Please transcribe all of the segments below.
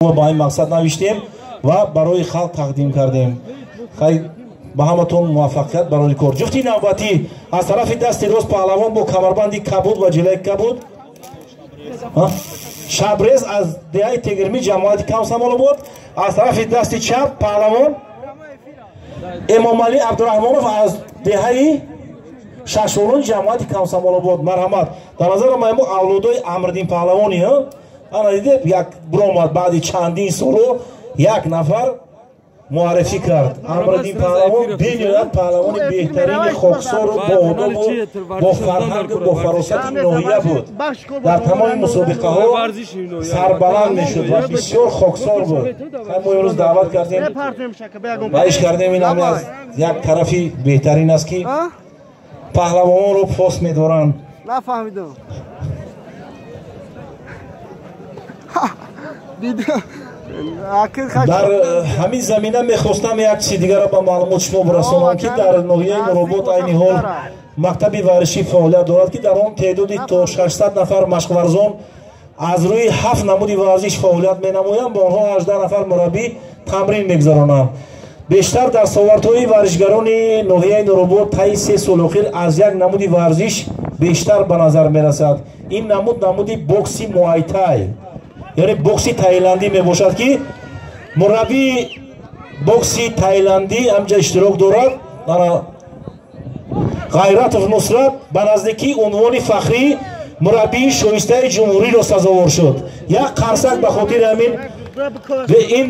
Ба ин мақсад навиштем ва барои халқ тақдим кардем. Хай, ба ҳаматон муваффақият барои кор. Ҷуфти навбатӣ аз тарафи дасти рост паҳлавон бо камарбанди кабуд ва ҷилаи кабуд Шабрез аз деҳаи Тегирмӣ, ҷамоати Камсамолобод, аз тарафи дасти чап паҳлавон Эмомалӣ Абдураҳмонов аз деҳаи Шашворон, ҷамоати Камсамолобод. Марҳамат. Дар назар мо авлодои Амриддин паҳлавони, ана дидед, як биромад баъди чандин соло як нафар муаррифӣ кард. Амриддин паҳлавон бениҳоят паҳлавони беҳтарини хоксору боодобу бо фарҳангу бо фаросати ноҳия буд. Дар тамоми мусобиқаҳо сарбаланд мешуд ва бисёр хоксор буд. Мо имрӯз даъват кардем ва иш кардем. Ин ҳами аз як тарафи беҳтарин аст, ки паҳлавононро пос медоранд. Нафаҳмидам. Дар ҳамин замина мехостам як чизи дигарро ба маълумот шумо бирасонам, ки дар ноҳияи Нуробод айни ҳол мактаби варзишӣ фаъолият дорад, ки дар он теъдоди то 600 нафар машқварзон аз рӯи 7 намуди варзиш фаъолият менамоянд. Бо онҳо 18 нафар мураббӣ тамрин мегузаронанд. Бештар дастовардҳои варзишгарони ноҳияи Нуробод таи 3 соли охир аз як намуди варзиш бештар ба назар мерасад. Ин намуд намуди бокси муайтай, яъне бокси таиландӣ мебошад, ки мураббии бокси таиландӣ ҳамҷа иштирок дорад. Ғайратов Нусрат ба наздикии унвони фахрӣ мураббии шоистаи ҷумҳуриро сазовор шуд. Як қарсак ба хотири ҳамин. Ин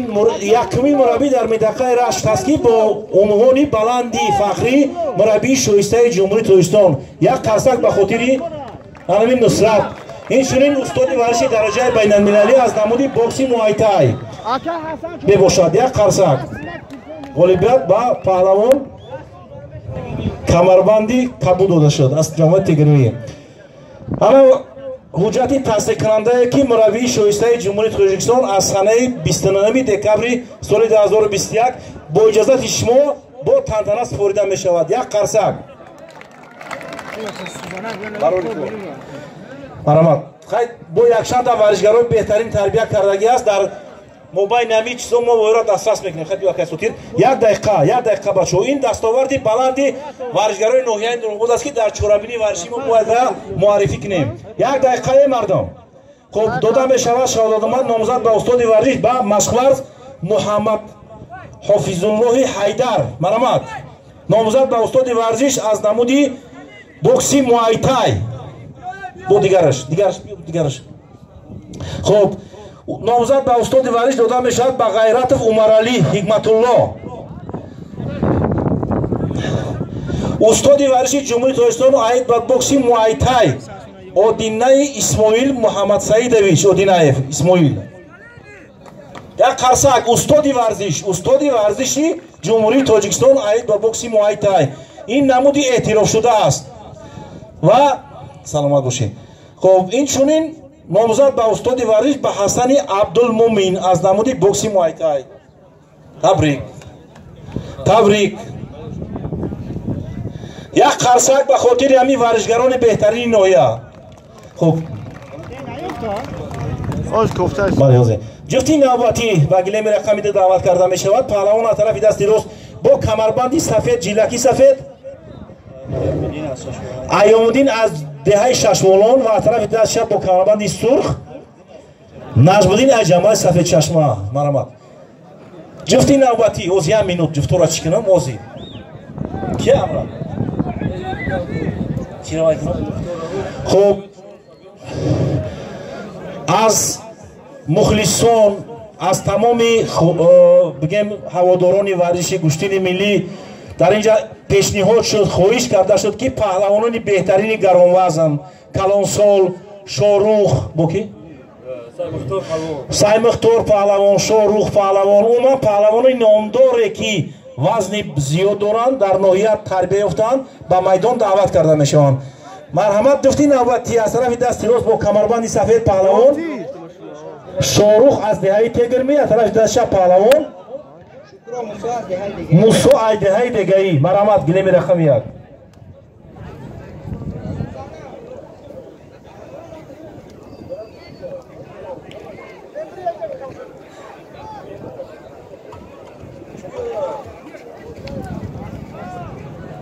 якумин мураббӣ дар минтақаи Рашт аст, ки бо унвони баланди фахрӣ мураббии шоистаи ҷумҳурии Тоҷикистон. Як қарсак ба хотири ҳамин Нусрат. Инчунин устоди варзиши дараҷаи байналмилалӣ аз намуди бокси муайтай мебошад. Як қарсак. Ғолибият ба паҳлавон камарбанди кабуд дода шуд аз ҷамоати Тегирмӣ. Ана ҳуҷҷати тасдиқкунандае, ки мураббии шоистаи ҷумҳурии Тоҷикистон аз санаи 29 декабри соли 2021 бо иҷозати шумо бо тантана супорида мешавад. Як қарсак. Марҳамат. Хай, бо якчанда варзишгарои беҳтарин тарбия кардагӣ аст. Дар мобайни ҳамин чизо мо воёро дастрас мекунем. Хай, биё сотир. Як дақиқа, як дақиқа, бачаҳо. Ин дастоварди баланди варзишгарои ноҳияи Нуробод аст, ки дар чорабинии варзишӣ мо бояд муаррифӣ кунем. Як дақиқае, мардум. Хуб, дода мешавад шаҳодатнома номзад ба устоди варзиш ба машқварз Муҳаммад Ҳофизуллоҳи Ҳайдар. Марҳамат. Номзад ба устоди варзиш аз намуди бокси муайтай. Бо дигараш, дигараш, дигараш. Хуб, номзад ба устоди варзиш дода мешавад ба Ғайратов Умаралӣ Ҳикматулло. Устоди варзиши ҷумҳурии Тоҷикистон аид ба бокси муайтай Одинаи Исмоил Муҳаммадсаидович Одинаев Исмоил. Як қарсак. Устоди варзиш, устоди варзиши ҷумҳурии Тоҷикистон аид ба бокси муайтай. Ин намуди эътирофшуда аст ва саломат бошед. Хуб, инчунин номзад ба устоди варзиш ба Ҳасани Абдулмумин аз намуди бокси муайтай. Табрик, табрик. Як қарсак ба хотири ҳамин варзишгарони беҳтарини ноҳия. Хуб, ҷуфти навбатӣ ба гилеми рақами 2 даъват карда мешавад. Паҳлавон аз тарафи дасти рост бо камарбанди сафед, ҷилаки сафед Айёмуддин аз деҳаи Шашволон ва аз тарафи даст чап бо камарбанди сурх Наҷмуддин аз ҷамоаи Сафедчашма. Марҳамат. Ҷуфти навбатӣ, оз як минут ҷуфтора чӣ кунам, ози ки амра. Хуб, аз мухлисон, аз тамоми бигем ҳаводорони варзиши гӯштини миллӣ дар инҷа пешниҳод шуд, хоҳиш карда шуд, ки паҳлавонони беҳтарини гаронвазн Калонсол, Шорух, бо ки Саймухтор паҳлавон, Шорух паҳлавон, умуман паҳлавонони номдоре, ки вазни зиёд доранд, дар ноҳия тарбия ёфтаанд, ба майдон даъват карда мешаванд. Марҳамат. Ҷуфти навбатӣ аз тарафи дасти рост бо камарбанди сафед паҳлавон Шорух аз деҳаи Тегирмӣ, аз тарафи дасти чап паҳлавон Мусо аз деҳаи Дегаӣ. Марҳамат, гилеми рақами 1.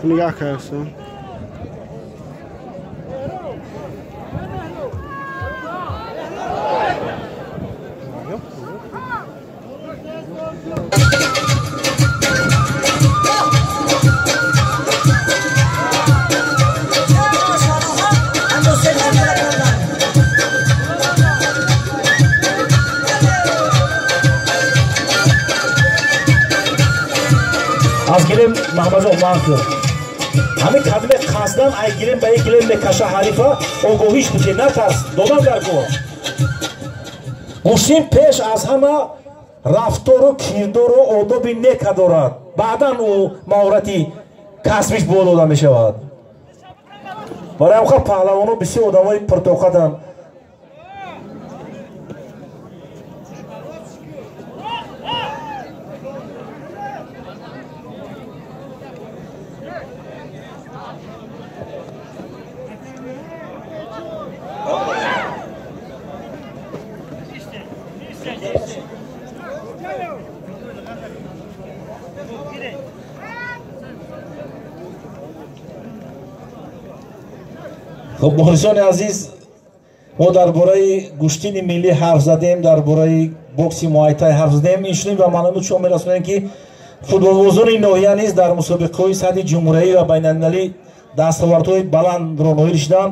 Нигоҳ кардам. Аз гилем Маҳмаджон манкур. Ҳамин кадме қасдан ай гилем ба як гилем мекаша ҳарифа огоҳиш бите, натарс, додам дар кор. Гӯштин пеш аз ҳама рафтору кирдору одоби нека дорад. Баъдан ӯ маҳорати касбиш бо дода мешавад. Барои ҳамха паҳлавоно бисёр одамои пуртоқатанд. Хуб, мухлисони азиз, мо дар бораи гӯштини миллӣ ҳарф задем, дар бораи бокси муайтай ҳарф задем. Инчунин ба маълумот шумо мерасонем, ки футболбозони ноҳия низ дар мусобиқаҳои сатҳи ҷумҳуриявӣ ва байналмилалӣ дастовардҳои баландро ноил шуданд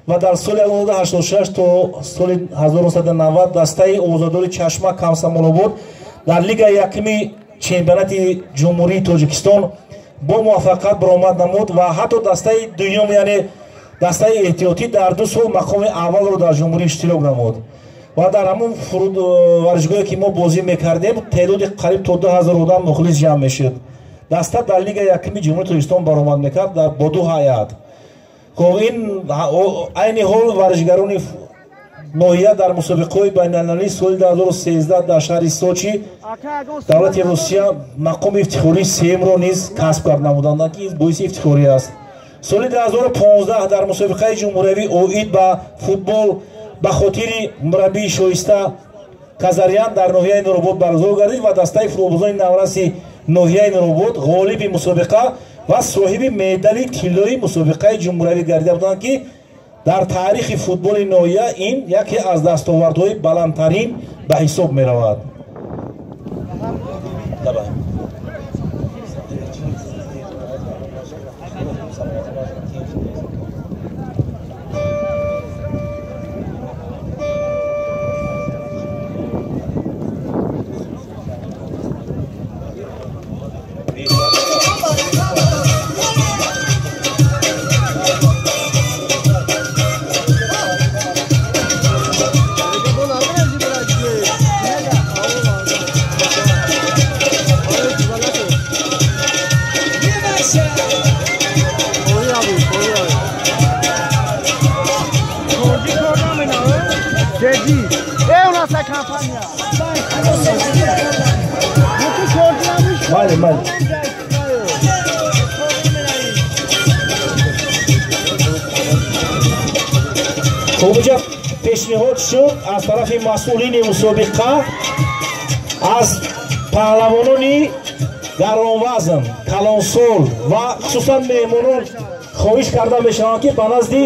ва дар соли 1986 то соли 1990 дастаи овозадори Чашма Комсомолобод дар лигаи якуми чемпионати Ҷумҳурии Тоҷикистон бо муваффақият баромад намуд ва ҳатто дастаи дуюм, яъне дастаи эҳтиётӣ, дар 2 сол мақоми аввалро дар ҷумҳурӣ иштирок намуд ва дар ҳамон варзишгоҳе ки мо бозӣ мекардем теъдоди қариб то 2000 одам мухлис ҷамъ мешуд. Даста дар лигаи якуми Ҷумҳурии Тоҷикистон баромад мекард бо 2 ҳайат. Хоб, ин айни ҳол варзишгарони ноҳия дар мусобиқаҳои байналмилалии соли 2013 дар шаҳри Сочи, давлати Русия, мақоми ифтихории сеюмро низ касб кард намуданд, ки ин боиси ифтихорӣ аст. Соли 2015 дар мусобиқаи ҷумҳуриявӣ оид ба футбол ба хотири мураббии Шоиста Казарян дар ноҳияи Нуробод баргузор гардид ва дастаи футболбозони навраси ноҳияи Нуробод ғолиби мусобиқа ва соҳиби медали тиллои мусобиқаи ҷумҳуриявӣ гардида буданд, ки дар таърихи футболи ноҳия ин яке аз дастовардҳои баландтарин ба ҳисоб меравад. Мали, мали. Хуб, инҷа пешниҳод шуд аз тарафи масъулини мусобиқа аз паҳлавонони гаронвазн, калонсол ва хусусан меҳмонон хоҳиш карда мешаванд, ки ба назди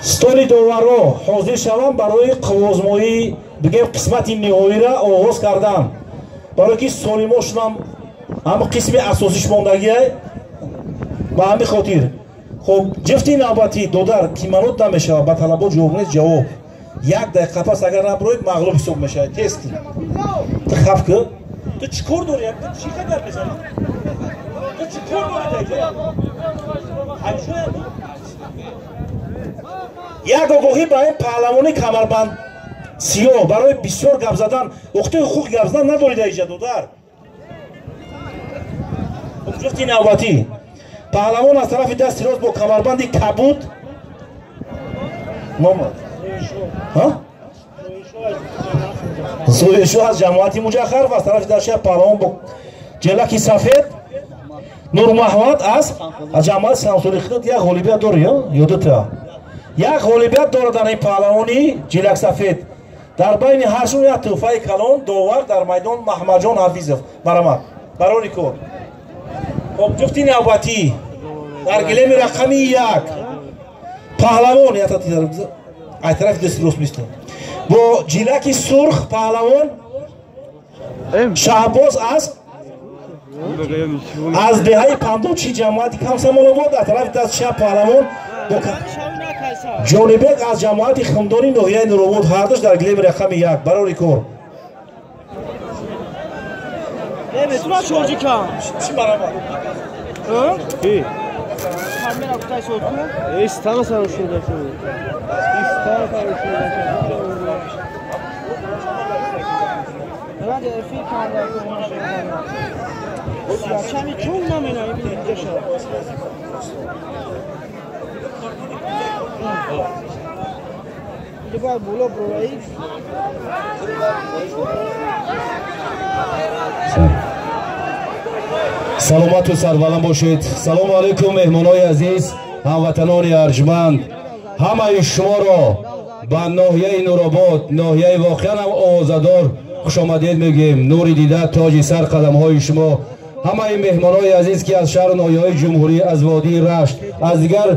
столи доварро ҳозир шаванд барои қуввозмоӣ, бигем, қисмати ниҳоиро оғоз кардан, барои ки солимошунам ҳама қисми асосиш мондагиай. Ба ҳамин хотир хуб, ҷифти навбатӣ додар киманот намешавад, ба талабот ҷавоб нест, ҷавоб як дақиқа пас агар наброид мағлуб ҳисоб мешавад. Тез ки ту хаф ки ту чӣ кор дорӣ? Ту чӣ гап мезанӣ? Ту чӣ кор дорӣ? Як огоҳӣ ба ин паҳлавони камарбанд сиёҳ барои бисёр гап задан, ӯхтаи ҳуқуқи гап задан надорӣ дар инҷа додар. Ҷуфти навбатӣ паҳлавон аз тарафи дасти рост бо камарбанди кабуд номад Зоиршоҳ аз ҷамоати Муҷаххар ва аз тарафи дасти чап паҳлавон бо ҷелаки сафед Нурмаҳмад аз ҷамоати Самсури Хидмат. Як ғолибият дорӣ ё дута? Як ғолибият дорад дар ин паҳлавони ҷелаксафед. Дар байни ҳаршон як тӯҳфаи калон довар дар майдон Маҳмадҷон Ҳафизов. Баромад барори кор. Хоб, ҷуфти навбатӣ Дар гилеми рақами 1 паҳлавон ай тарафи дасти рост мистон бо ҷилаки сурх паҳлавон Шаҳбоз аз деҳаи Пандочи ҷамоати Камсамолобод, аз тарафи даст чап паҳлавон Ҷонибек аз ҷамоати Хумдони ноҳияи Нуробод, ҳардуш дар гилеми рақами 1. Барори кор. Саломату сарбаланд бошед. Салому алайкум, меҳмонои азиз, ҳамватанони арҷманд. Ҳамаи шуморо ба ноҳияи Нуробод, ноҳияи воқеан ҳам овозадор хушомадед мегӯем. Нури дида, тоҷи сар, қадамҳои шумо. Ҳамаи меҳмонои азиз, ки аз шаҳру ноҳияҳои ҷумҳурӣ, аз водии Рашт, аз дигар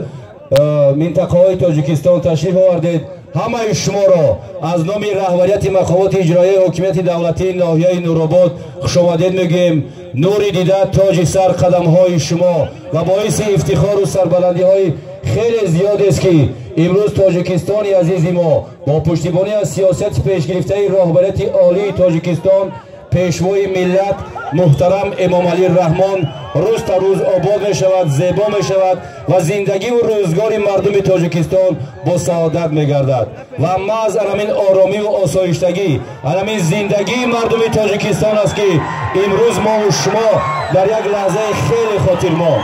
минтақаҳои Тоҷикистон ташриф овардед, ҳамаи шуморо аз номи раҳбарияти мақомоти иҷроияи ҳокимияти давлатии ноҳияи Нуробод хушомадед мегӯем. Нури дида, тоҷи сар, қадамҳои шумо ва боиси ифтихору сарбаландиҳои хеле зиёдест, ки имрӯз Тоҷикистони азизи мо бо пуштибонӣ аз сиёсати пешгирифтаи роҳбарияти олии Тоҷикистон, пешвои миллат муҳтарам Эмомалӣ Раҳмон, рӯз та рӯз обод мешавад, зебо мешавад ва зиндагиву рӯзгори мардуми Тоҷикистон бо саодат мегардад. Ва маҳз анамин оромиву осоиштагӣ, анамин зиндагии мардуми Тоҷикистон аст, ки имрӯз мову шумо дар як лаҳзаи хеле хотирмон.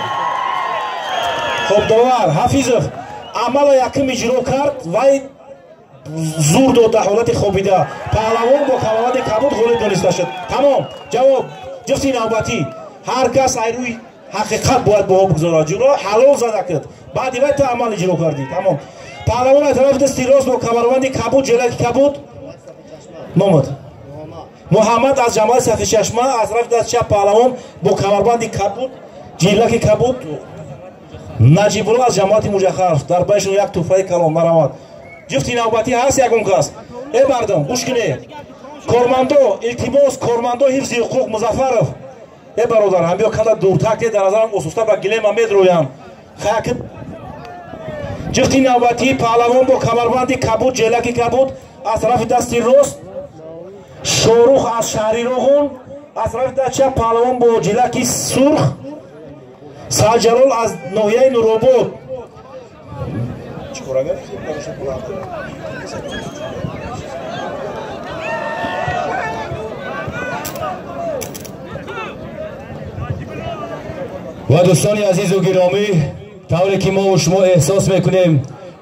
Хоб, довар Ҳафизов амала якум иҷро кард, вай зур дод дар ҳолати хобида. Паҳлавон бо камарбанди кабуд ғолиб дониста шуд. Тамом. Ҷавоб. Ҷуфти навбатӣ. Ҳар кас ай рӯи ҳақиқат бояд баҳо бигузорад. Ҷуро ҳалол зада кард, баъди вай ту амал иҷро кардӣ. Тамом. Паҳлавон аз тарафи дасти рост бо камарбанди кабуд, ҷелаки кабуд, номад Муҳаммад аз ҷамоати Сафедчашма, аз тарафи даст чап паҳлавон бо камарбанди кабуд, ҷилаки кабуд, Наҷибулло аз ҷамоати Муҷахарф. Дар байнашон як тӯҳфаи калон. Марамад. Ҷуфти навбатӣ ҳаст ягон кас? Э мардум, гӯш кунед. Кормандо, илтимос, кормандо ҳифзи ҳуқуқ Музаффаров. Э бародар, ҳамбиё када дуртар ке, дар назарам осуста ба гилема медроям. Хаяк. Ҷуфти навбатӣ паҳлавон бо камарбанди кабуд, ҷелаки кабуд, аз тарафи дасти рост Шорух аз шаҳри Роғун, аз тарафи даст чап паҳлавон бо ҷилаки сурх Салҷалол аз ноҳияи Нуробод. Ва дӯстони азизу гиромӣ, тавре ки мову шумо эҳсос мекунем,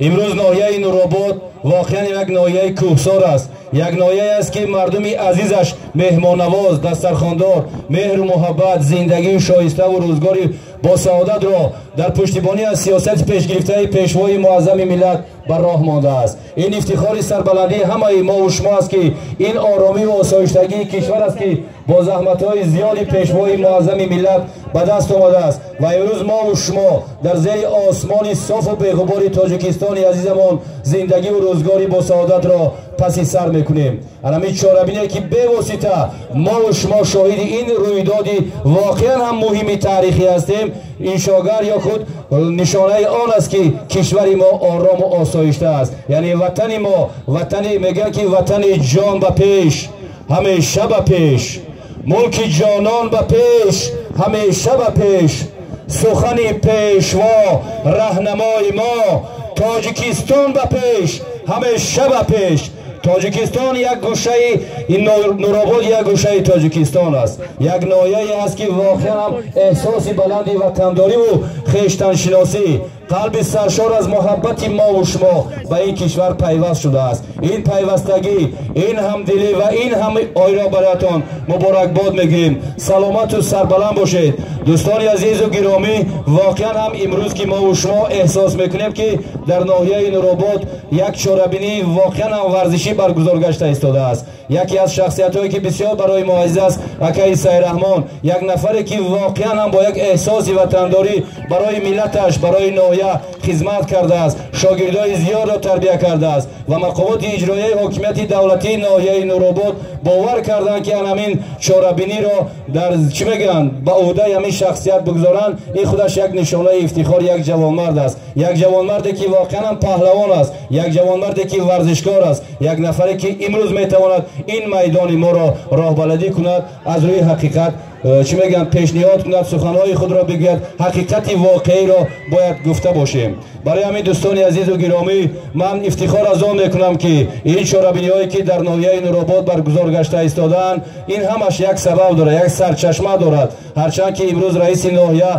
имрӯз ноҳияи Нуробод воқеан як ноҳияи кӯҳсор аст. Як ноҳияе аст, ки мардуми азизаш меҳмоннавоз, дастархондор, меҳру муҳаббат, зиндагии шоиставу рӯзгори босаодатро дар пуштибонӣ аз сиёсати пешгирифтаи пешвои муаззами миллат ба роҳ мондааст. Ин ифтихори сарбаландии ҳамаи мову шумо аст, ки ин оромиву осоиштагии кишвар аст, ки бо заҳматҳои зиёди пешвои муаззами миллат ба даст омадааст. Ва имрӯз мову шумо дар зери осмони софу беғубори Тоҷикистони азизамон зиндагиву рӯзгори босаодатро паси сар мекунем. Анамин чорабине, ки бевосита мову шумо шоҳиди ин рӯйдоди воқеан ҳам муҳими таърихӣ ҳастем, иншогар ё худ нишонаи он аст, ки кишвари мо орому осоишта аст. Яъне ватани мо, ватани мегӯянд, ки ватани ҷон ба пеш, ҳамеша ба пеш, мулки ҷонон ба пеш, ҳамеша ба пеш, сухани пешво раҳнамои мо, Тоҷикистон ба пеш, ҳамеша ба пеш. Тоҷикистон як гӯшаи Нуробод, як гӯшаи Тоҷикистон аст. Як ноҳияе аст, ки воқеан ҳам эҳсоси баланди ватандориву хештаншиносӣ, қалби саршор аз муҳаббати мову шумо ба ин кишвар пайваст шудааст. Ин пайвастагӣ, ин ҳамдилӣ ва ин ҳам ойро бароятон муборакбод мегӯем. Саломату сарбаланд бошед, дӯстони азизу гиромӣ. Воқеан ҳам имрӯз, ки мову шумо эҳсос мекунем, ки дар ноҳияи Нуробод як чорабинии воқеан ҳам варзишӣ баргузор гашта истодааст. Яке аз шахсиятҳое ки бисёр барои мо азиз аст, акаи Сайраҳмон, як нафаре ки воқеан ҳам бо як эҳсоси ватандорӣ барои миллаташ, барои ноҳия хизмат кардааст, шогирдои зиёдро тарбия кардааст ва мақомоти иҷроияи ҳокимияти давлатии ноҳияи Нуробод бовар карданд, ки ҳамин чорабиниро дар чӣ мегӯянд ба ӯҳдаи ҳамин шахсият бигузоранд. Ин худаш як нишонаи ифтихори як ҷавонмард аст, як ҷавонмарде ки воқеан ҳам паҳлавон аст, як ҷавонмарде ки варзишкор аст, як нафаре ки имрӯз метавонад ин майдони моро роҳбаладӣ кунад, аз рӯи ҳақиқат чӣ мегӯянд пешниҳод кунад, суханҳои худро бигӯяд, ҳақиқати воқеиро бояд гуфта бошем. Барои ҳамин дӯстони азизу гиромӣ, ман ифтихор аз он мекунам, ки ин чорабиниҳое ки дар ноҳияи Нуробод баргузор гашта истодаанд, ин ҳамаш як сабаб дорад, як сарчашма дорад. Ҳарчанд ки имрӯз раиси ноҳия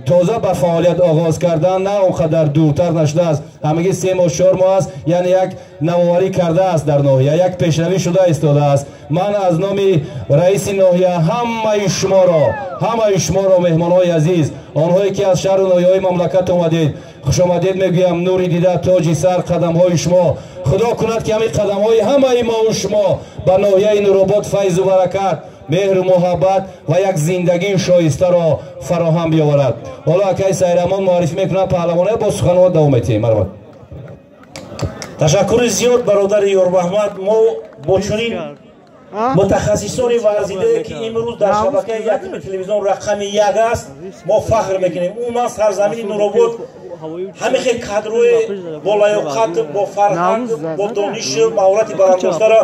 тоза ба фаъолият оғоз кардан, на он қадар дуртар нашудааст, ҳамагӣ 3 моҳ 4 моҳ аст, яъне як навоварӣ кардааст дар ноҳия, як пешравӣ шуда истодааст. Ман аз номи раиси ноҳия ҳамаи шуморо меҳмонҳои азиз, онҳое ки аз шаҳру ноҳияҳои мамлакат омадед, хушомадед мегӯям. Нури дида, тоҷи сар, қадамҳои шумо. Худо кунад, ки ҳамин қадамҳои ҳамаи мову шумо ба ноҳияи Нуробод файзу баракат, меҳру муҳаббат ва як зиндагии шоистаро фароҳам биёварад. Ҳоло акаи Сайраҳмон муаррифӣ мекунад паҳлавонае, бо суханҳо давом медиҳем. Марҳамат. Ташаккури зиёд, бародари Ёрмаҳмад. Мо бо чунин мутахассисони варзидае, ки имрӯз дар шабакаи якуми телевизион рақами 1 аст, мо фахр мекунем. Умуман сарзамини Нуробод ҳамин хел кадрои бо лаёқат, бо фарҳанг, бо донишу маҳорати баланддоштаро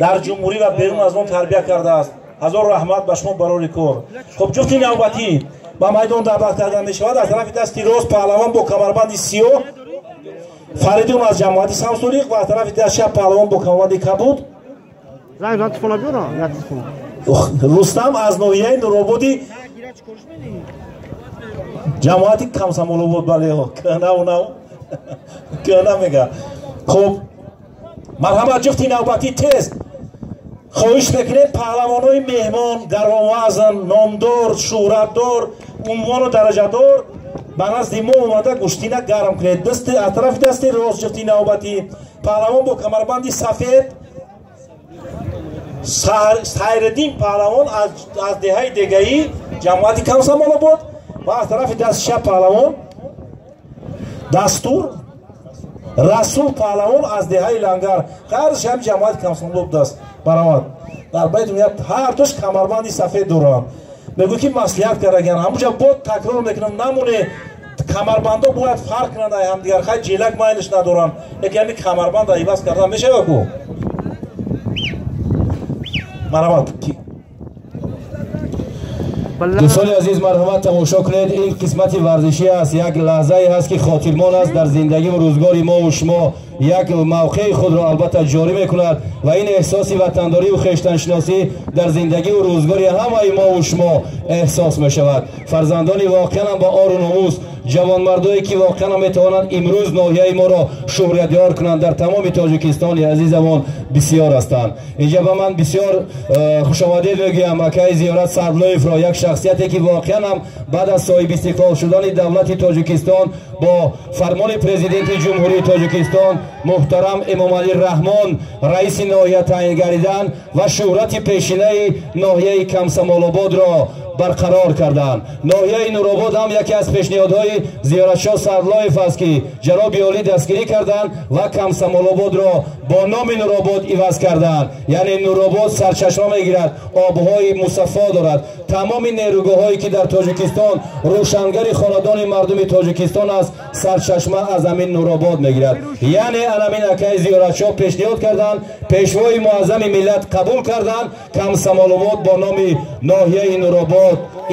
дар ҷумҳурӣ ва берун аз он тарбия кардааст. Ҳазор раҳмат ба шумо барори кор. Хуб, ҷуфти навбатӣ ба майдон даъват карда мешавад. Аз тарафи дасти рост паҳлавон бо камарбанди сиёҳ Фаридун аз ҷамоати Самсулиқ ва аз тарафи дасти чап паҳлавон бо камарбанди кабуд Рустам аз ноҳияи Нурободи ҷамоати Комсомолобод. Бале, кӯҳнаву нав кӯҳна мега. Хуб, марҳамат, ҷуфти навбатӣ тез. Хоҳиш мекунем паҳлавонҳои меҳмон, гаронвазн, номдор, шӯҳратдор, унвону дараҷадор ба назди мо омада гӯштина гарм кунед. Аз тарафи дасти рост ҷуфти навбатӣ паҳлавон бо камарбанди сафед Сайриддин паҳлавон аз деҳаи Дегаӣ, ҷамоати Комсомолобод, ва аз тарафи дасти чап паҳлавон Дастур Расул паҳлавон аз деҳаи Лангар. Ҳардуш ҳам ҷамоати Комсомолобод аст. Баромад дар байни дунё ҳардуш камарбанди сафед доранд. Мегӯ ки маслиҳат кардаган, ҳамуҷа бод такрор мекунам, намоне камарбандо бояд фарқ кунанд ай ҳамдигар. Хай, ҷелак майлиш надоранд, яке ҳами камарбанд иваз кардан мешава ку. Марҳамат. Дӯстони азиз, марҳамат, тамошо кунед. Ин қисмати варзишӣ аст, як лаҳзае ҳаст, ки хотирмон аст дар зиндагиву рӯзгори мову шумо, як мавқеи худро албатта ҷорӣ мекунад ва ин эҳсоси ватандориву хештаншиносӣ дар зиндагиву рӯзгори ҳамаи мову шумо эҳсос мешавад. Фарзандони воқеан ҳам ба ору номус, ҷавонмардое ки воқеан ҳам метавонанд имрӯз ноҳияи моро шӯҳратёр кунанд дар тамоми Тоҷикистони азизамон бисёр ҳастанд. Инҷа ба ман бисёр хушомадед мегӯям акаи Зиёрат Садлоевро, як шахсияте ки воқеан ҳам баъд аз соҳибистиқлол шудани давлати Тоҷикистон бо фармони президенти Ҷумҳурии Тоҷикистон муҳтарам Эмомалӣ Раҳмон раиси ноҳия таъин гардидан ва шӯҳрати пешинаи ноҳияи Комсомолободро барқарор карданд. Ноҳияи Нуробод ҳам яке аз пешниҳодҳои Зиёратшоҳ Садлоев аст, ки ҷаноби олӣ дастгирӣ карданд ва Комсомолободро бо номи Нуробод иваз карданд. Яъне Нуробод сарчашма мегирад, обҳои мусаффо дорад. Тамоми нерӯгоҳҳое ки дар Тоҷикистон рӯшангари хонадони мардуми Тоҷикистон аст, сарчашма аз ҳамин Нуробод мегирад. Яъне анамин акаи Зиёратшоҳ пешниҳод карданд, пешвои муаззами миллат қабул карданд, Комсомолобод бо номи ноҳияи Нуробод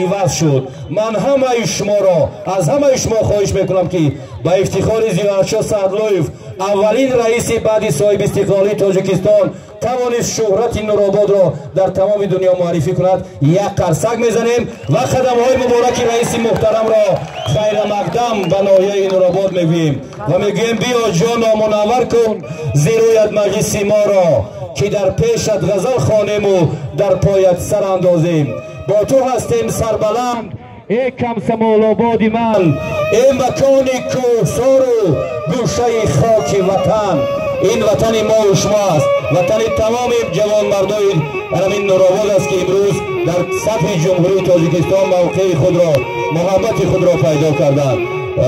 иваз шуд. Ман ҳамаи шуморо, аз ҳамаи шумо хоҳиш мекунам, ки ба ифтихори Зиёратшоҳ Садлоев, аввалин раиси баъди соҳибистиқлолии Тоҷикистон, тавонист шӯҳрати Нурободро дар тамоми дунё муаррифӣ кунад, як қарсак мезанем ва қадамҳои мубораки раиси муҳтарамро хайрамақдам ба ноҳияи Нуробод мегӯем ва мегӯем: биё ҷоно мунаввар кун зирӯят маҷлиси моро, ки дар пешат ғазал хонему дар поят сар андозем. Бо ту ҳастем сарбаланд, Эй Комсомолободи ман, эй макони кӯҳсору гӯшаи хоки ватан. Ин ватани мо шумо аст, ватани тамоми ҷавонмардои ҳамин Нуробод аст, ки имрӯз дар сатҳи Ҷумҳурии Тоҷикистон мавқеи худро, муҳаббати худро пайдо карданд.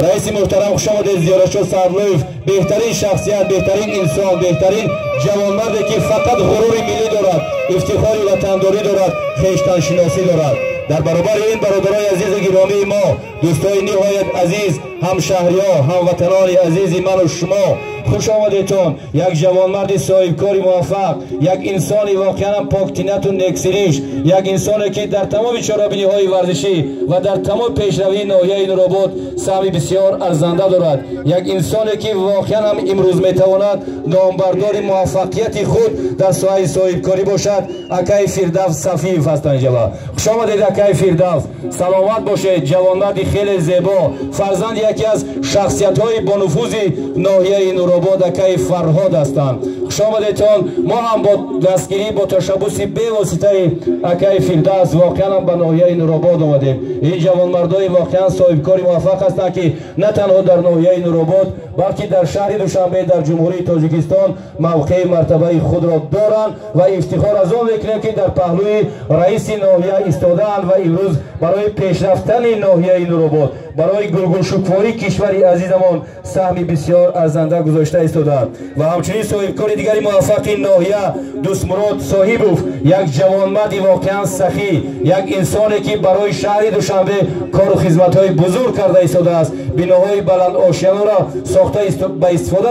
Раиси муҳтарам, хуш омадед. Зиёратшо Садлоев беҳтарин шахсият, беҳтарин инсон, беҳтарин ҷавонмарде, ки фақат ғурури миллӣ дорад, ифтихори ватандорӣ дорад, хештаншиносӣ дорад. Дар баробари ин, бародарои азизу гиромии мо, дӯстои ниҳоят азиз, ҳамшаҳриё, ҳамватанони азизи ману шумо, хуш омадедтон. Як ҷавонмарди соҳибкори муваффақ, як инсони воқеан поктинату нексириш, як инсоне, ки дар тамоми чорабиниҳои варзишӣ ва дар тамоми пешравии ноҳияи Нуробод саҳми бисёр арзанда дорад, як инсоне, ки воқеан ҳам имрӯз метавонад номбардори муваффақияти худ дар соҳаи соҳибкорӣ бошад, акаи Фирдавс Сафиев ҳастанд. Ҷава, хуш омадед, акаи Фирдавс, саломат бошед. Ҷавонмарди хеле зебо, фарзанди яке аз шахсиятҳои бонуфузи ноҳияи Нуробод, акаи Фарҳод ҳастанд. Хуш омадедтон. Мо ҳам бо дастгирӣ, бо ташаббуси бевоситаи акаи Фирдавс воқеан ҳам ба ноҳияи Нуробод омадем. Ин ҷавонмардои воқеан соҳибкори муваффақ ҳастанд, ки на танҳо дар ноҳияи Нуробод, балки дар шаҳри Душанбе, дар Ҷумҳурии Тоҷикистон мавқеи мартабаи худро доранд ва ифтихор аз он мекунем, ки дар паҳлӯи раиси ноҳия истодаанд ва имрӯз барои пешрафтани ноҳияи Нуробод, барои гулгулшукуфоии кишвари азизамон саҳми бисёр арзанда гузошта истодаанд. Ва ҳамчунин соҳибкори дигари муваффақи ноҳия, Дӯстмурод Соҳибов, як ҷавонмарди воқеан сахӣ, як инсоне, ки барои шаҳри Душанбе кору хизматҳои бузург карда истодааст, биноҳои баландошёнаро сохта ба истифода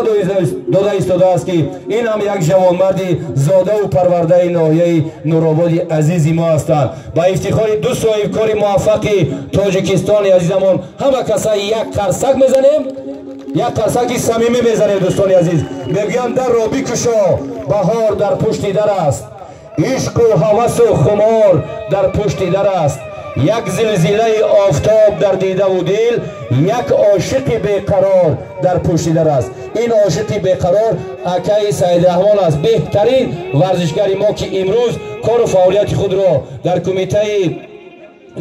дода истодааст, ки ин ҳам як ҷавонмарди зодаву парвардаи ноҳияи Нурободи азизи мо ҳастанд. Ба ифтихори ду соҳибкори муваффақи Тоҷикистони азизамон ҳама каса як қарсак мезанем, як қарсаки самимӣ мезанем. Дӯстони азиз, мегӯянд, дарро бикушо, баҳор дар пушти дар аст, ишқу ҳавасу хумор дар пушти дар аст, як зилзилаи офтоб дар дидаву дил, як ошиқи беқарор дар пушти дар аст. Ин ошиқи беқарор акаи Саидраҳмон аст, беҳтарин варзишгари мо, ки имрӯз кору фаъолияти худро дар Кумитаи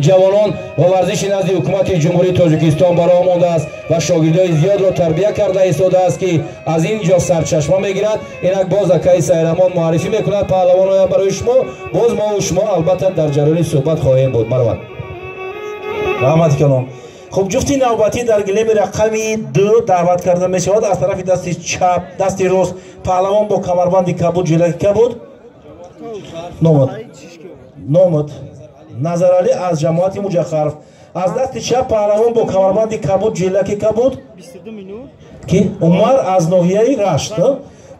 ҷавонон ва варзиши назди Ҳукумати Ҷумҳурии Тоҷикистон ба роҳ мондааст ва шогирдои зиёдро тарбия карда истодааст, ки аз ин ҷо сарчашма мегирад. Инак боз акаи Саидраҳмон муаррифӣ мекунад паҳлавоноя барои шумо. Боз мову шумо албатта дар ҷараёни суҳбат хоҳем буд. Марҳамат. Раҳмати калом. Хуб, ҷуфти навбатӣ дар гилеми рақами 2 даъват карда мешавад. Аз тарафи дасти чап, дасти рост, паҳлавон бо камарбанди кабуд, ҷилаки кабуд, номад Назаралӣ аз ҷамоати Муҷахарф. Аз дасти чап, паҳлавон бо камарбанди кабуд, ҷилаки кабуд, ки Умар аз ноҳияи Рашт.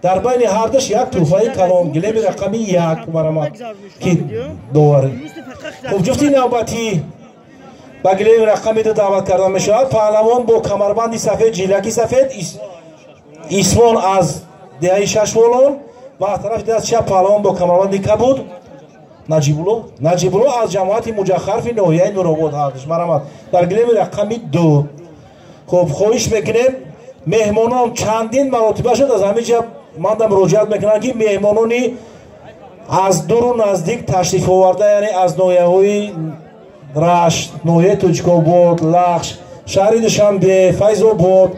Дар байни ҳардаш як тӯҳфаи калон. Гилеми рақами 1, марҳамат, ки доварӣ. Хуб, ҷуфти навбатӣ ба гилеми рақами 2 даъват карда мешавад. Паҳлавон бо камарбанди сафед, ҷилаки сафед, Исмон аз деҳаи Шашволон ва аз тарафи даст чап, паҳлавон бо камарбанди кабуд, Наҷибулло, Наҷибулло аз ҷамоати Муҷахарфи ноҳияи Нуробод. Ҳардаш, марҳамат, дар гилеми рақами 2. Хуб, хоҳиш мекунем, меҳмонон, чандин маротиба шуд, аз ҳамин ҷа манда муроҷиат мекунам, ки меҳмонони аз дуру наздик ташриф оварда, яъне аз ноҳияҳои Рашт, ноҳияи Тоҷикобод, Лахш, шаҳри Душанбе, Файзобод,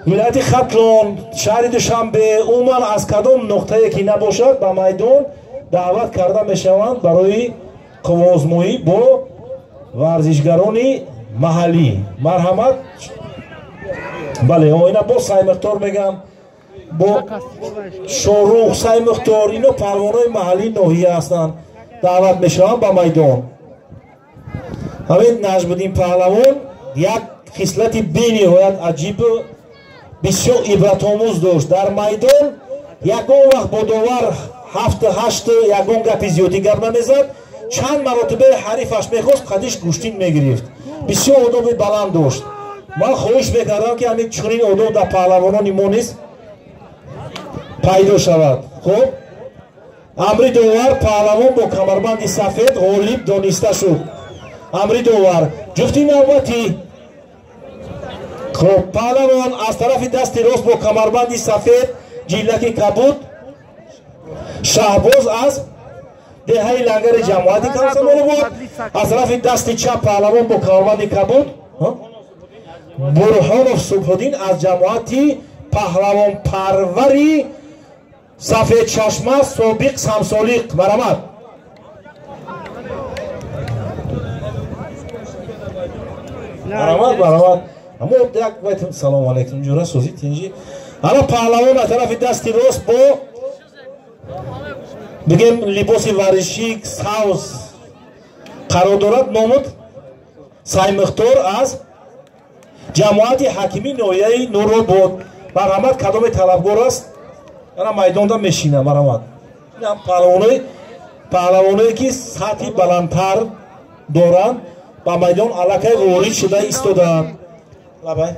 вилояти Хатлон, шаҳри Душанбе, умуман аз кадом нуқтае ки набошад, ба майдон даъват карда мешаванд барои қувваозмоӣ бо варзишгарони маҳаллӣ. Марҳамат. Бале, оина бо Саймухтор мегам, бо Шорух, Саймухтор, ино паҳлавонои маҳаллии ноҳия ҳастанд, даъват мешаванд ба майдон. Ҳамин Наҷмуддин паҳлавон як хислати бениҳоят аҷибу бисёр ибратомӯз дошт. Дар майдон ягон вақт бо довар ҳафту ҳашту ягон гапи зиёдӣ гап намезад. Чанд маротибаи ҳарифаш мехост, қадиш гӯштин мегирифт. Бисёр одоби баланд дошт. Ман хоҳиш мекардам, ки ҳамин чунин одоб дар паҳлавонони мо низ пайдо шавад. Хуб, амри довар, паҳлавон бо камарбанди сафед ғолиб дониста шуд. Амри довар. Ҷуфти навбатӣ. Хуб, паҳлавон аз тарафи дасти рост бо камарбанди сафед, ҷиллаки кабуд, Шаҳбоз аз деҳаи Лангари ҷамоати Комсомолобод. Аз тарафи дасти чап паҳлавон бо камарбанди кабуд Бурҳонов Субҳуддин аз ҷамоати паҳлавонпарвари Сафедчашма, собиқ Самсолиқ. Марҳамат. Марҳамат, марҳамат. Амо як салом алейкум, ҷура сӯзи тинҷи. Ана паҳлавон аз тарафи дасти рост бо бигем либоси варзишӣ савз қарор дорад, номуд Саймухтор аз ҷамоати ҳакимии ноҳияи Нуробод. Марҳамат, кадоме талабгор аст, ана майдонда мешина. Марҳамат. Инам паҳлавоное ки сатҳи баландтар доранд, ба майдон аллакай ворид шуда истодаанд. Лабай.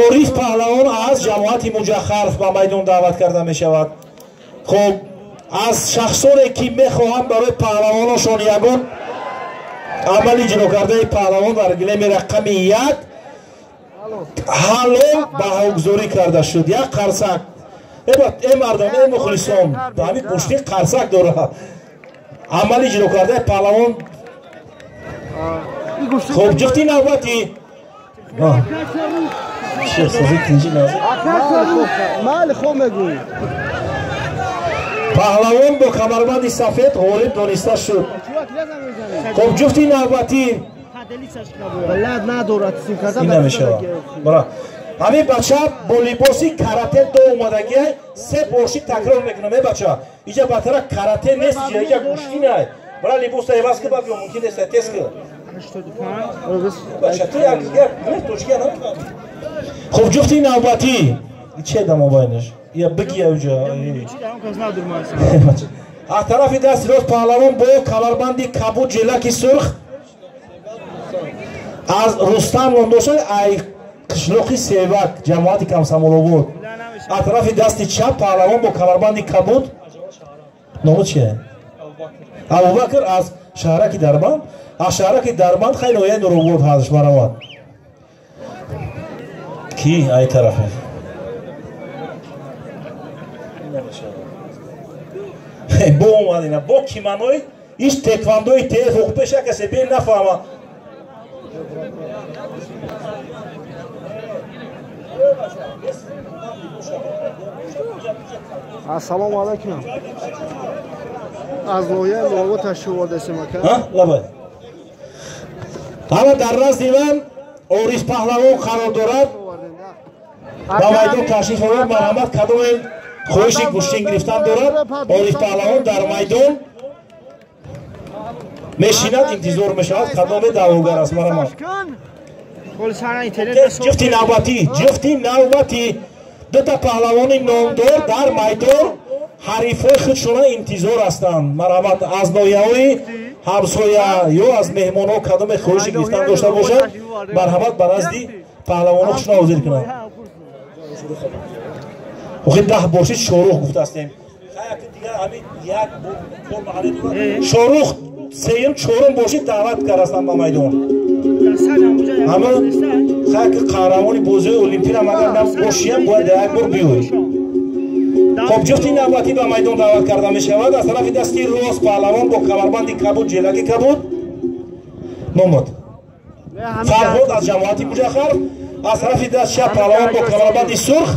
Ориф паҳлавон аз ҷамоати Муҷахарф ба майдон даъват карда мешавад. Хоб, аз шахсоне ки мехоҳанд барои паҳлавоношон ягон амал иҷро кардаи паҳлавон дар гилеми рақами 1 ҳалол баҳогузорӣ карда шуд. Як қарсак. Э мардам, э мухлисон, ҳамин гӯшти қарсак дорад. Амал иҷро кардаи паҳлавон. Хоб, ҷуфти навбатӣ. Паҳлавон бо камарбанди сафед ғолиб дониста шуд. Хоб, ҷуфти навбатӣ. Намешавад. Ҳамин бача бо либоси карате до омадагия се борши такрор мекунам. Э бача, иҷа батара карате нест, иҷа гӯштӣ най. Бара либоса иваз ки, баъд мумкин нест, тез ки. Бача, ту як точка намефаҳмӣ. Хоб, ҷуфти навбатӣ. Че да мобайнаш? Я бигия уҷа. Аз тарафи дасти рост паҳлавон бо камарбанди кабуд, ҷелаки сурх аз Рустам ном дошта, ай қишлоқи Севак, ҷамоати Комсомолобод. Аз тарафи дасти чап паҳлавон бо камарбанди кабуд, ному чие? Абубакр аз шаҳраки Дарбанд. Аз шаҳраки Дарбанд, хай ноҳияи Нуробод ҳазш. Марҳамат. Ки ай тарафе? Бо омадина бо киманои иш теквандои теф ҳуқуқ пеша касе бе нафаҳма. Ассалому алайкум. Аз ноҳияи Нуробод ташриф овардасем, ака. Лабай. Ҳама дар назди ман Ориф паҳлавон қарор дорад. Ба майдон ташриф овард. Марҳамат, кадоме хоҳиши гӯштин гирифтан дорад, Ориф паҳлавон дар майдон мешинад, интизор мешавад кадоме даъвогар аст. Марҳамат. Ҷуфти навбатӣ, ҷуфти навбатӣ, дута паҳлавони номдор дар майдон ҳарифҳои худшона интизор ҳастанд. Марҳамат, аз ноҳияҳои ҳамсоя ё аз меҳмонҳо кадоме хоҳиши гирифтан дошта бошад, марҳамат, ба назди паҳлавонҳо худшона ҳозир кунанд. Охи 10 борши Шорух гуфтастем. Шорух сеюм, чорум борши даъват кардастанд ба майдон. Ама хайки қаҳрамони бозиҳои олимпиам агар набошиям, бояд як бор биёй. Хоб, ҷуфти навбатӣ ба майдон даъват карда мешавад. Аз тарафи дасти рост паҳлавон бо камарбанди кабуд, ҷелаки кабуд, номуд Фарҳод аз ҷамоати Муҷахар. Аз тарафи даст чап паҳлавон бо камарбанди сурх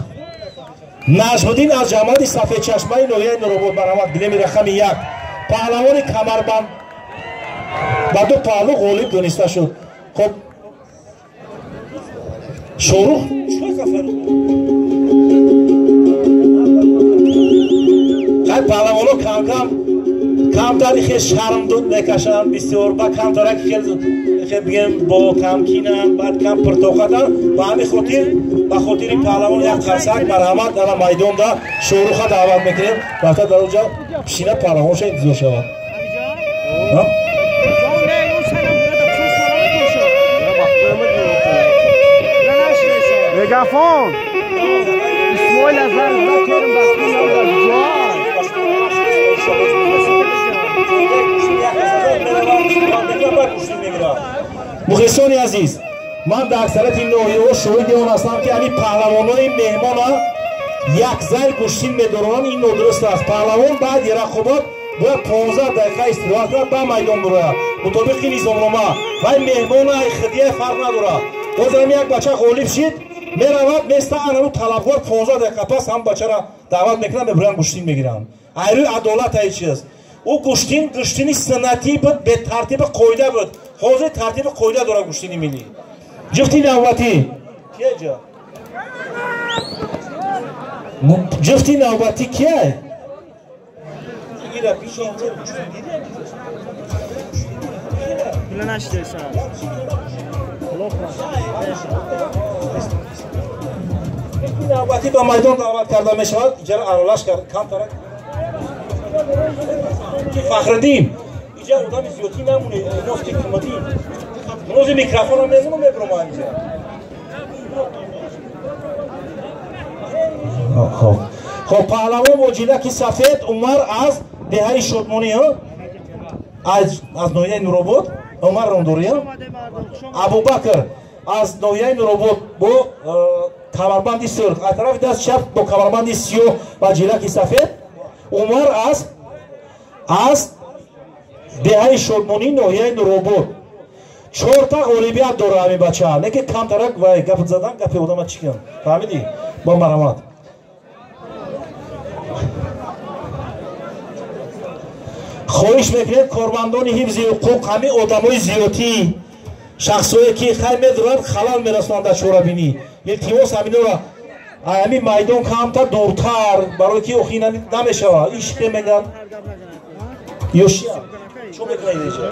Наҷмуддин аз ҷамоати Сафедчашмаи ноҳияи Нуробод. Марҳамат, гилеми рақами 1 паҳлавони камарбанд ба ду паҳлӯ ғолиб дониста шуд. Хоб, Шорух хай паҳлавоно кам-кам камтари хел шарм мекашанд, бисёр ба камтарак хел бигем бо тамкинанд, баъд кам пуртоқатанд. Ба ҳамин хотир, ба хотири паҳлавон як қарсак. Марҳамат, ана майдонда Шоруха даъват мекунем, рафта дар онҷа пишина, паҳлавонша интизор шавад. Мегафон. Исмоил аз Мухлисони азиз, ман дар аксарияти ноҳияҳо шоҳиди он ҳастам, ки ҳамин паҳлавонои меҳмона Як зал гӯштин медоронанд, ин нодуруст аст. Паҳлавон баъди рақобат бояд 15 дақиқа истироҳат кунад, ба майдон бирояд мутобиқи низомнома. Вай меҳмона хидия фарқ надорад. Ҳозир як бача ғолиб шид, меравад места анану талабгор 15 дақиқа пас ҳам бачара даъват мекунанд, мебуранд, гӯштин мегиранд. Айрӯи адолат ай чиз. Ӯ гӯштин гӯштини суннатӣ буд, бетартиби қоида буд. Ҳозир тартиби қоида дорад гӯштини миллӣ. Ҷуфти навбатӣ кия ҷа? Ҷуфти навбатӣ кия? Навбатӣ ба майдон даъват карда мешавад. Иҷара аралаш кард камтарак. Фахриддин, иҷа одами зиёдтӣ намоне, нофти кумадин. Нози микрофонам мемону мебурам инҷа. Хоб, паҳлавон бо ҷилаки сафед Умар аз деҳаи Шодмонӣ, аз ноҳияи Нуробод, Умар Рондория, Абубакр аз ноҳияи Нуробод бо камарбанди сурх, аз тарафи даст чап бо камарбанди сиёҳ ва ҷилаки сафед Умар аз деҳаи Шодмонӣ, ноҳияи Нуробод. Чорта ғолибият дора ҳамин бача, лекин камтарак вай гап задан, гапи одама чӣ кунам, фаҳмидӣ? Бо марамат. Хоҳиш мекунем кормандони ҳифзи ҳуқуқ, ҳамин одамои зиёдтӣ, шахсое ки хай медоранд, халал мерасонанд дар чорабинӣ, илтимос ҳаминора ҳамин майдон камтар дуртар, барои ки охи намешавад. Ишқе мегӯянд ёшия чо мекунад иҷа?